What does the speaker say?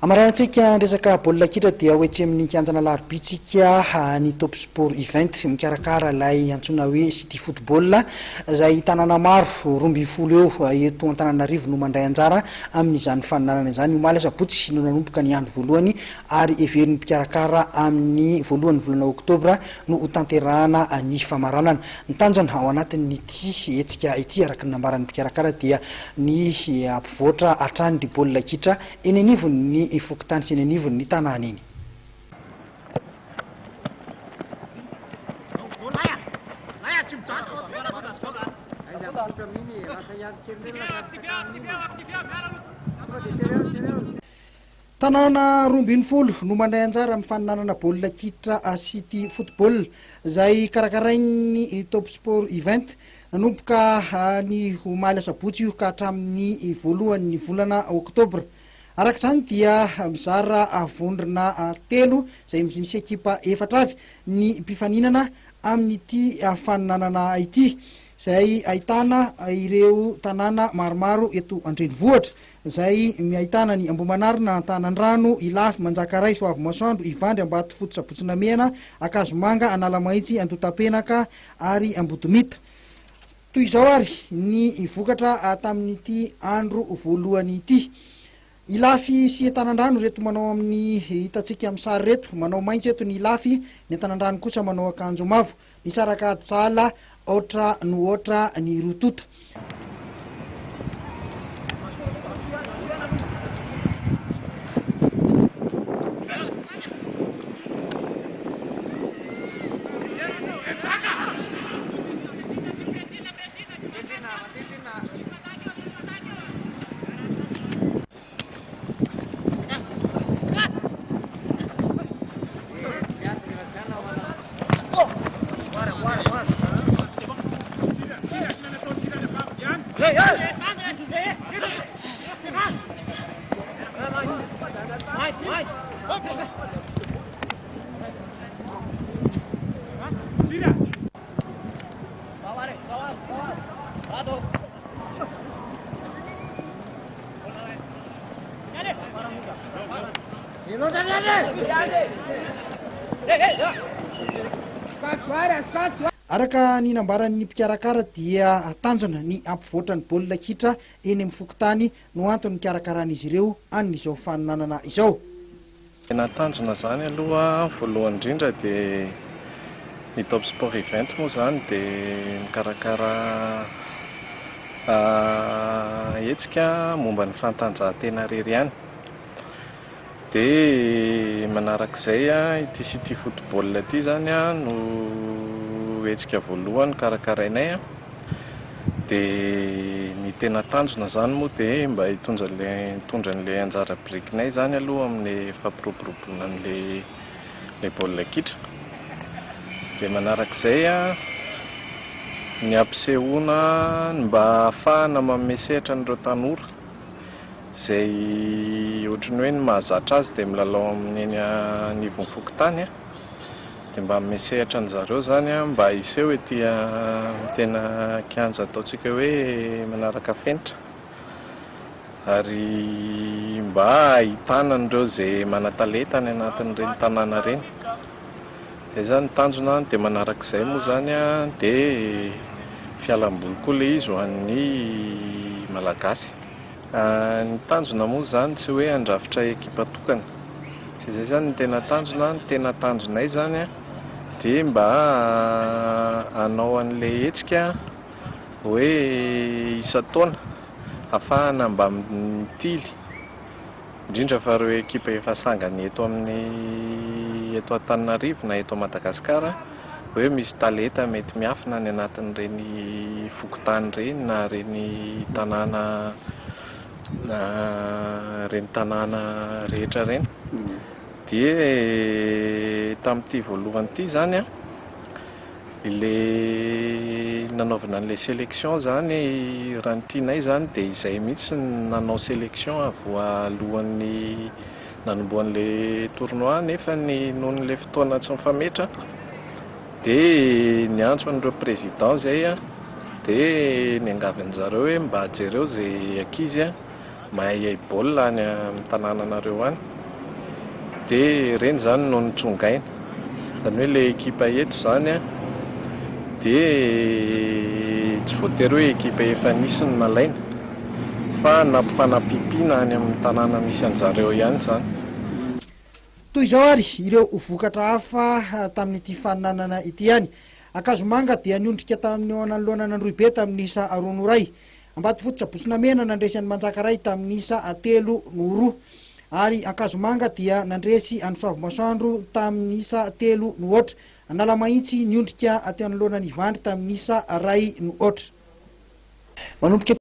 Hamaranantsika ny resaka baolina kitra dia ho etsy amin'ny kianjan'Alarobia tsika ny Top Sport Event mikarakara ilay antsoina hoe City Football izay tanàna maro, 12 eo eto Antananarivo no mandray anjara amin'izany faninanana izany. Omaly asabotsy no nanomboka ny andro voalohany ary heverin'ny mpikarakara amin'ny voalohan'ny volana oktobra no hotanterahana ny famaranana. Ny tanjona ao anatin'ity hetsika ity araka ny nambaran'ny mpikarakara dia ny hampivoatra hatrany ny baolina kitra eny anivon'ny fokontany sy eny anivon'ny tanàna eny. Tanàna 12 no mandray anjara amin'ny faninanana baolina kitra City Football izay karakarain'ny Top Sport Event. Nanomboka ny omaly asabotsy io ka hatramin'ny voalohan'ny volana oktobra. Araka izany dia mizara vondrona telo izay misy ekipa efatra avy ny mpifaninana amin'ity faninanana ity izay ahitana ireo tanàna maromaro eto an-drenivohitra izay ahitana ny Ambohimanarina, Antanandrano, Ilafy, Manjakaray, Soavimasoandro, Ivandry, Ambatofotsy, Sabotsy Namehana, Ankazomanga, Analamahitsy, Andotapenaka ary Ambodimita. Toy izao ary ny vokatra tamin'ity andro voalohany ity. Ilafy sy Antanandrano ireto manao amin'ny hitantsika amin'ny sary ireto. Manao maitso eto ny Ilafy, ny Antanandrano kosa manao akanjo mavo. Nisaraka ady sahala aotra no aotra ny roa tonta. Araka ny nambaran'ny mpikarakara dia tanjona ny hampivoatra ny baolina kitra eny amin'ny fokontany no antony nikarakaran'izy ireo an'izao faninanana izao. Tena tanjona izany aloha voalohany indrindra dia ny Top Sport Event moa izany dia mikarakara hetsika momba ny fanatanjahantena irery ihany. Dia manarak'izay ity City Football ity izany no hetsika voalohany karakarainay. Dia ny tena tanjona izany moa dia mba hitondra an'ilay hitondra an'ilay anjara birikinay izany aloha amin'ny fampiroboroboana an'ilay ilay baolina kitra. Dia manarak'izay an, ny hampisehoana ny mba hahafahana manome sehatra an'ireo tanora izay ohatran'ny hoe ny mahazatra azy dia milalao amin'ny eny anivon'ny fokontany an. Dia mba hanome sehatra an-dry zareo izany mba hiseho ety amin'ny tena kianja ataontsika hoe manaraka fenitra ary mba hahitana an'ireo izay manan-talenta any anatin'ireny tanàna ireny. Izay izany ny tanjona dia manarak'izay moa izany dia fialamboly koa ilay izy ho an'ny Malagasy. Ny tanjona moa izany tsy hoe handrafitra ekipa tokana. Tsy izay izany no tena tanjona, ny tena tanjonay izany dia mba hanao an'ilay hetsika hoe isan-taona ahafahana mba mitily, indrindra fa ireo ekipa efa sangany eto amin'ny eto Antananarivo na eto Madagasikara hoe misy talenta mety miafina any anatin'ireny fokontany ireny na ireny tanàna ireny tanàna rehetra ireny. Dia tamin'ity voalohany ity izany an, ilay nanaovana an'ilay sélection izany raha ny tianay izany dia izay mihitsy no nanao sélection voalohan'ny nanombohan'ilay tournoi nefa ny noho n'ilay fotoana tsy mifametra dia niantso an'ireo président izay dia niangavy an-dry zareo hoe mba jereo izay ankizy. mahaihay baolina any amin'ny tanànanareo any, dia ireny izany no notsongaina. Izany hoe ilay ekipa eto izany an, dia tsy voatery hoe ekipa efa nisy no nalaina fa nampifanampiampiana any amin'ny tanàna misy an-jareo ihany izany. Toy izao ary ireo vokatra hafa tamin'ity faninanana ity ihany. Ankazomanga dia niondrika tamin'ny eo ananoloana an'Androhibe tamin'ny isa 2-1. Ambatofotsy Tsabosinamena nandresy an'i Manjakaray tamin'ny isa 3-2. Ary Ankazomanga dia nandresy an'i Soavimasoandro tamin'ny isa 3-0. Analamahitsy niondrika teo anoloanan'Ivandry tamin'ny isa 1-0. Manomboka.